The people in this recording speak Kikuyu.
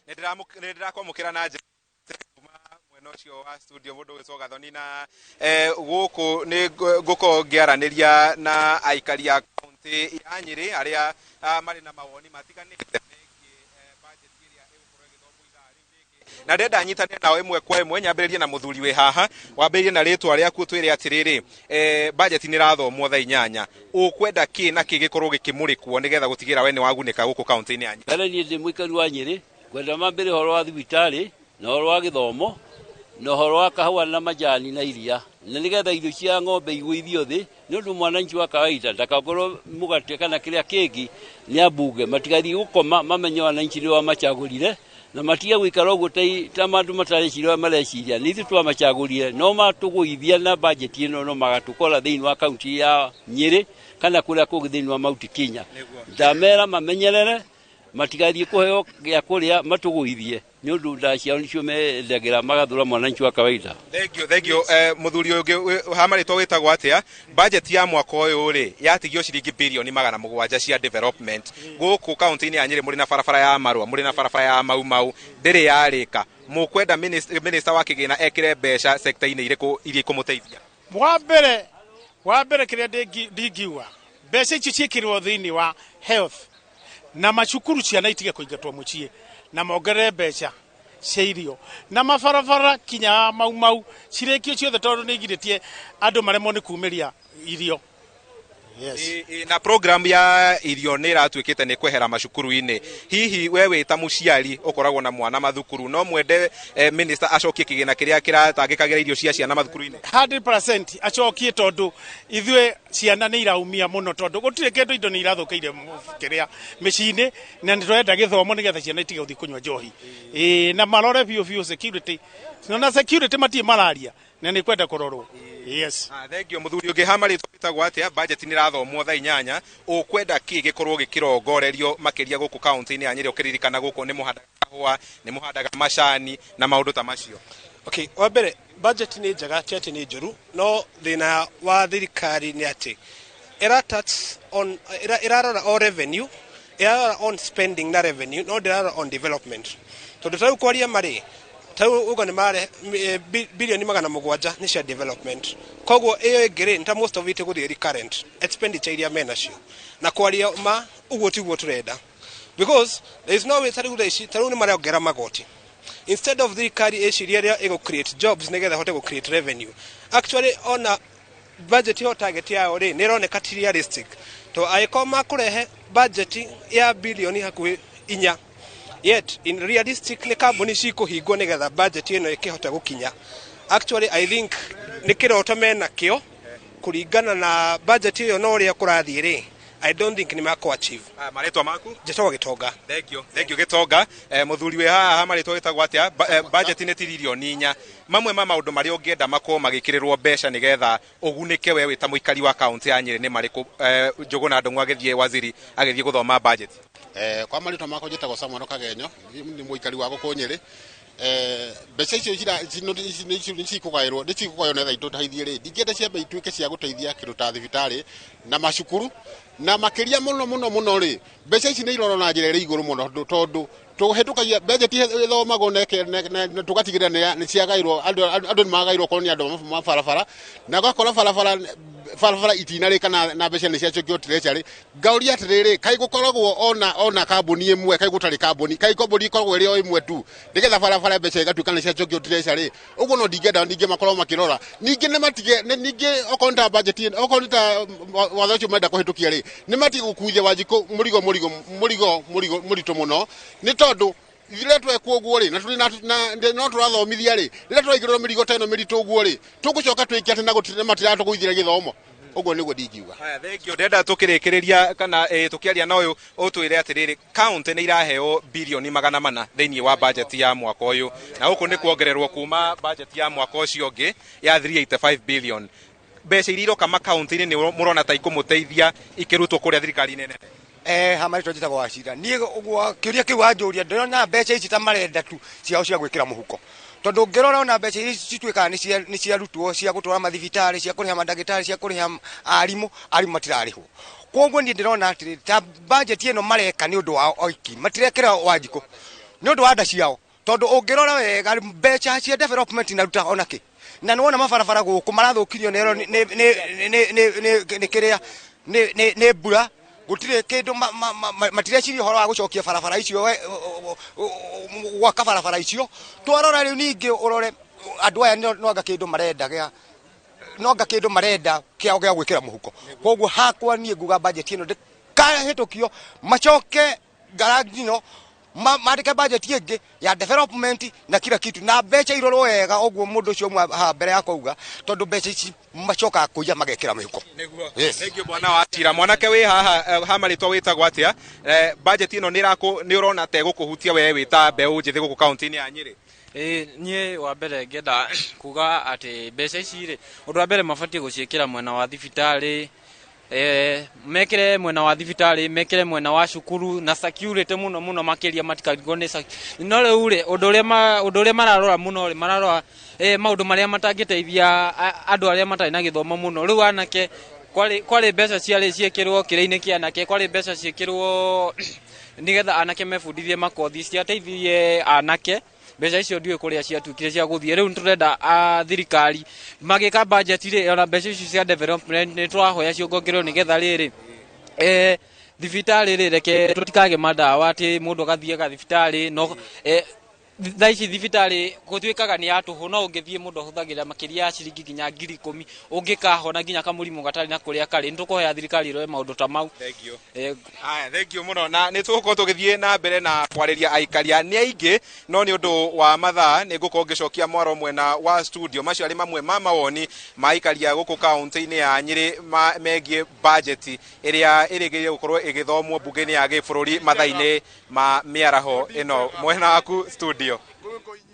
Nĩ ndĩrakwamũkĩra na njĩra kuma mwena ũcio wa studio, mũndũ gwĩtwo Gathoni, na gũkũ nĩ ngũkorwo ngĩaranĩria na aikari a kaunti ya Nyĩrĩ arĩa marĩ na mawoni matiganĩte megiĩ budget ĩrĩa ĩgũkorwo ĩgĩthomwo ithaa rĩu rĩngĩ, na ndĩrenda nyitane nao ĩmwe kwa ĩmwe. Nyambĩrĩrie na mũthuri wĩ haha. Wambĩrĩrie na rĩtwa rĩaku, twĩre atĩrĩrĩ, budget nĩ ĩrathomwo thaa 8, ũkwenda kĩ na kĩ gĩkorwo gĩkĩmũrĩkwo nĩgetha gũtigĩra we nĩ wagunĩka gũkũ kaunti-inĩ ya Nyĩrĩ? Mbere niĩ ndĩ mũikari wa Nyĩrĩ, ngwenda mambĩre ũhoro wa thibitarĩ na ũhoro wa gĩthomo na ũhoro wa kahũa na majani na iria, na nĩgetha irio cia ng'ombe igũithio thĩ, nĩ ũndũ mwananchi wa kawaida ndakakorwo mũgate kana kĩrĩa kĩngĩ. Nĩ ambunge matigathiĩ gũkoma, mamenye wananchi nĩ wamacagũrire, na matige gũikara ũguo ta andũ matareciria ũrĩa mareciria. Nĩ ithuĩ twamacagũrire, no matũgũithia na bajeti ĩno, no magatũkora thĩinĩ wa kaunti ya Nyĩrĩ kana kũrĩa kũngĩ thĩinĩ wa Mount Kenya. Ndamera mamenyerere, matigathiĩ kũheo gĩa kũrĩa matũgũithie, nĩ ũndũ nda ciao nĩcio mendagĩra magathũra mwananchi wa kawaida. Thank you, thank you. Mũthuri ũyũ ũngĩ ha marĩtwa wĩtagwo atĩa? Budget ya mwaka ũyũ rĩ, yatigio ciringi birioni 700 cia development. Gũkũ kaunti-inĩ ya Nyĩrĩ mũrĩ na barabara ya Marũa, mũrĩ na barabara ya Mau Mau ndĩrĩ yarĩka. Mũkwenda minister wa kĩgĩna ekĩre mbeca sector-inĩ irĩkũ iria ikũmũteithia? Wa mbere kĩrĩa ndingiuga, mbeca icio ciĩkĩrwo thĩinĩ wa health na macukuru, ciana itige kũingatwo mũciĩ, na mongerere mbeca cia irio na mabarabara kinya Mau Mau cirĩkio ciothe, tondũ nĩ igirĩtie andũ maremwo nĩ kumĩria irio, yes. Ĩ, na program ya irio nĩ ĩratuĩkĩte nĩ kwehera macukuru-inĩ. Hihi we wĩ ta mũciari ũkoragwo na mwana mathukuru, no mwende minister acokie kĩgĩna kĩrĩa kĩratangĩkagĩra irio cia ciana mathukuru-inĩ? 100% acokie, tondũ ithuĩ ciana nĩ iraumia mũno, tondũ gũtirĩ kĩndũ, indo nĩ irathũkĩire kĩrĩa mĩciĩ-inĩ, na nĩ tũrenda gĩthomo nĩgetha ciana itige gũthiĩ kũnyua njohi. Ĩĩ, na marore biũ biũ security, na security matirĩ mararia na nĩ kwenda kũrorwo, yes. Ah, thank you. Mũthuri ũngĩ ha marĩtwa wĩtagwo atĩa? Budget nĩ ĩrathomwo thaa 8, ũkwenda kĩ gĩkorwo gĩkĩrongorerio makĩria gũkũ kaunti-inĩ ya Nyĩrĩ, ũkĩririkana gũkũ nĩ mũhandaga kahũa, nĩ mũhandaga macani na maũndũ ta macio? Okay, wa mbere, budget nĩ njega, ti atĩ nĩ njũru, no thĩna wa thirikari nĩ atĩ ĩra touch on ĩrarora o revenue, ĩrarora on spending na revenue, no ndĩrarora on development, tondũ ta rĩu kwaria marĩ ta rĩu ũguo nĩ mare birioni 700 nĩ cia development, koguo ĩyo ĩngĩ rĩ, nĩ ta most of it ĩgũthiĩ recurrent expenditure iria menacio, na kwaria ma ũguo tiguo tũrenda, because there is no way ta rĩu thaa ici, ta rĩu nĩ marongerera magoti instead of thirikari ĩcirie ĩrĩa ĩgũ create jobs nĩgetha ĩhote gũ create revenue. Actually, ona budget ĩyo target yayo rĩ, nĩ ĩroneka ti realistic, to angĩkorwo makũrehe budget ya birioni hakuhĩ 4, yet in realistic nĩ kambuni cikũhingwo nĩgetha budget ĩno ĩkĩhote gũkinya. Actually, I think nĩ kĩroto mena kĩo kũringana na budget ĩyo, no ũrĩa kũrathiĩ rĩ, I don't think nĩ makũ achieve. Ah, marĩtwa maku? Njĩtagwo Gĩtonga. Thank you, thank you, Gĩtonga. Mũthuri wĩ haha marĩtwa wĩtagwo atĩa? Budget nĩ tiririoni 4. Mamwe ma maũndũ marĩa ũngĩenda makorwo magĩkĩrĩrwo mbeca nĩgetha ũgunĩke we wĩ ta mũikari wa kaunti ya Nyĩrĩ nĩ marĩkũ? Njũgũna Ndũng'ũ agĩthiĩ, waziri agĩthiĩ gũthoma budget. Kwa marĩtwa makwa njĩtagwo Samuel Kagenyo, nĩ mũikari wa gũkũ Nyĩrĩ. Mbeca icio nĩ cikũgaĩrwo, nĩ cikũgaywo nĩgetha itũteithie rĩ, ndingĩenda ciambe ituĩke cia gũteithia kĩndũ ta thibitarĩ na macukuru, na makĩria mũno mũno mũno rĩ, mbeca ici nĩ irorwo na njĩra ĩrĩ igũrũ mũno, tondũ tũhĩtũkagia budget ĩthomagwo na tũgatigĩrĩra nĩ ciagairwo andũ, nĩ magairwo korwo nĩ andũ ma barabara, na ũgakora barabara itinarĩka na mbeca nĩ ciacokio treasury. Ngauria atĩrĩrĩ, kaĩ gũkoragwo ona kambuni ĩmwe, kaĩ gũtarĩ kambuni, kaĩ kambuni ĩkoragwo ĩrĩ o ĩmwe tu nĩgetha barabara mbeca igatuĩka nĩ ciacokio treasury ũguo? No ndingĩenda ningĩ makorwo makĩrora ningĩ nĩ matige ningĩ okorwo nĩ ta budget, okorwo nĩ ta watho ũcio marenda kũhĩtũkia rĩ, nĩ matige gũkuithia Wanjikũ mũrigo mũritũ mũno, nĩ tondũ rĩrĩa twekwo ũguo rĩ, na tũrĩ na no tũrathomithia rĩ, rĩrĩa tũraigĩrĩrwo mĩrigo ta ĩno mĩritũ ũguo rĩ, tũgũcoka twĩke atĩ na gũtirĩ matiratũgũithĩria gĩthomo. Ũguo nĩguo ndingiuga. Haya, thank you. Ndĩrenda tũkĩrĩkĩrĩria kana tũkĩaria na ũyũ, ũtwĩre atĩrĩrĩ, county nĩ iraheo birioni 400 thĩinĩ wa budget ya mwaka ũyũ, na gũkũ nĩ kuongererwo kuma budget ya mwaka ũcio ũngĩ ya 385 billion. Mbeca iria iroka makaunti-inĩ nĩ mũrona ta ikũmũteithia ikĩrutwo kũrĩa thirikari-inĩ nene? Ha marĩtwa njĩtagwo Wacira. Niĩ ũguo kĩũria kĩu wanjũria, ndĩrona mbeca ici ta marenda tu ciao cia gwĩkĩra mũhuko, tondũ ũngĩrora ona mbeca iria cituĩkaga nĩ ciarutwo cia gũtwara mathibitarĩ, cia kũrĩha mandagĩtarĩ, cia kũrĩha arimũ, arimũ matirarĩhwo. Koguo niĩ ndĩrona atĩrĩrĩ, ta budget ĩno mareka nĩ ũndũ wao oiki, matirekĩra Wanjikũ. Nĩ ũndũ wa nda ciao, tondũ ũngĩrora wega mbeca cia development inaruta ona kĩ, na nĩwona mabarabara gũkũ marathũkirio nĩ kĩrĩa nĩ mbura. Gũtirĩ kĩndũ, matireciria ũhoro wa gũcokia barabara icio, gwaka barabara icio. Twarora rĩu ningĩ ũrore andũ aya no anga kĩndũ marenda gĩa no anga kĩndũ marenda kĩao gĩa gwĩkĩra mũhuko. Koguo hakwa niĩ nguga budget ĩno ndĩkahĩtũkio, macoke ngarangino mandĩke budget ĩngĩ ya development na kila kitu, na mbeca irorwo wega ũguo mũndũ ũcio ũmwe haha mbere yakwa auga, tondũ mbeca ici macokaga kũiya magekĩra mĩhuko. Nĩguo. Yes. Thank you, bwana Wachira. Mwanake wĩ haha, ha marĩtwa wĩtagwo atĩa? Budget ĩno nĩ ĩrakũ nĩ ũrona ta ĩgũkũhutia we wĩ ta mbeũ njĩthĩ gũkũ kaunti-inĩ ya Nyĩrĩ? Ĩĩ, niĩ wa mbere ngĩenda kuga atĩ mbeca ici rĩ, ũndũ wa mbere mabatiĩ gũciĩkĩra mwena wa thibitarĩ, mekĩre mwena wa thibitarĩ, mekĩre mwena wa cukuru na security mũno mũno makĩria, matikarigwo nĩ. No rĩu rĩ, ũndũ ũrĩa mararora mũno rĩ, mararora maũndũ marĩa matangĩteithia andũ arĩa matarĩ na gĩthomo mũno. Rĩu anake, kwarĩ mbeca ciarĩ ciĩkĩrwo kĩrĩa-inĩ kĩa anake, kwarĩ mbeca ciĩkĩrwo nĩgetha anake mebundithie makothi, ciateithirie anake. Mbeca icio ndiũĩ kũrĩa ciatuĩkire cia gũthiĩ. Rĩu nĩtũrenda a thirikari magĩka budget rĩ, ona mbeca icio cia development nĩ tũrahoya ciongongererwo, nĩgetha rĩrĩ thibitarĩ rĩ, reke tũtikage madawa, atĩ mũndũ agathiaga thibitarĩ no thaa ici thibitarĩ gũtuĩkaga nĩ ya tũhũ, no ũngĩthiĩ mũndũ ahũthagĩra makĩria ya ciringi nginya 10,000 ũngĩkahona nginya kamũrimũ gatarĩ na kũrĩa karĩ. Nĩ tũkũhoya thirikari ĩrore maũndũ ta mau. Thank you. Aya, thank you mũno, na nĩ tũgũkorwo tũgĩthiĩ na mbere na kwarĩria aikaria nĩ aingĩ, no nĩ ũndũ wa mathaa nĩ ngũkorwo ngĩcokia mwaro mwena wa studio. Macio arĩ mamwe ma mawoni ma aikaria gũkũ kaunti-inĩ ya Nyĩrĩ megiĩ budget ĩrĩa ĩrĩgĩrĩire gũkorwo ĩgĩthomwo mbunge-inĩ ya gĩbũrũri mathaa-inĩ ma mĩaraho ĩno. Mwena waku studio.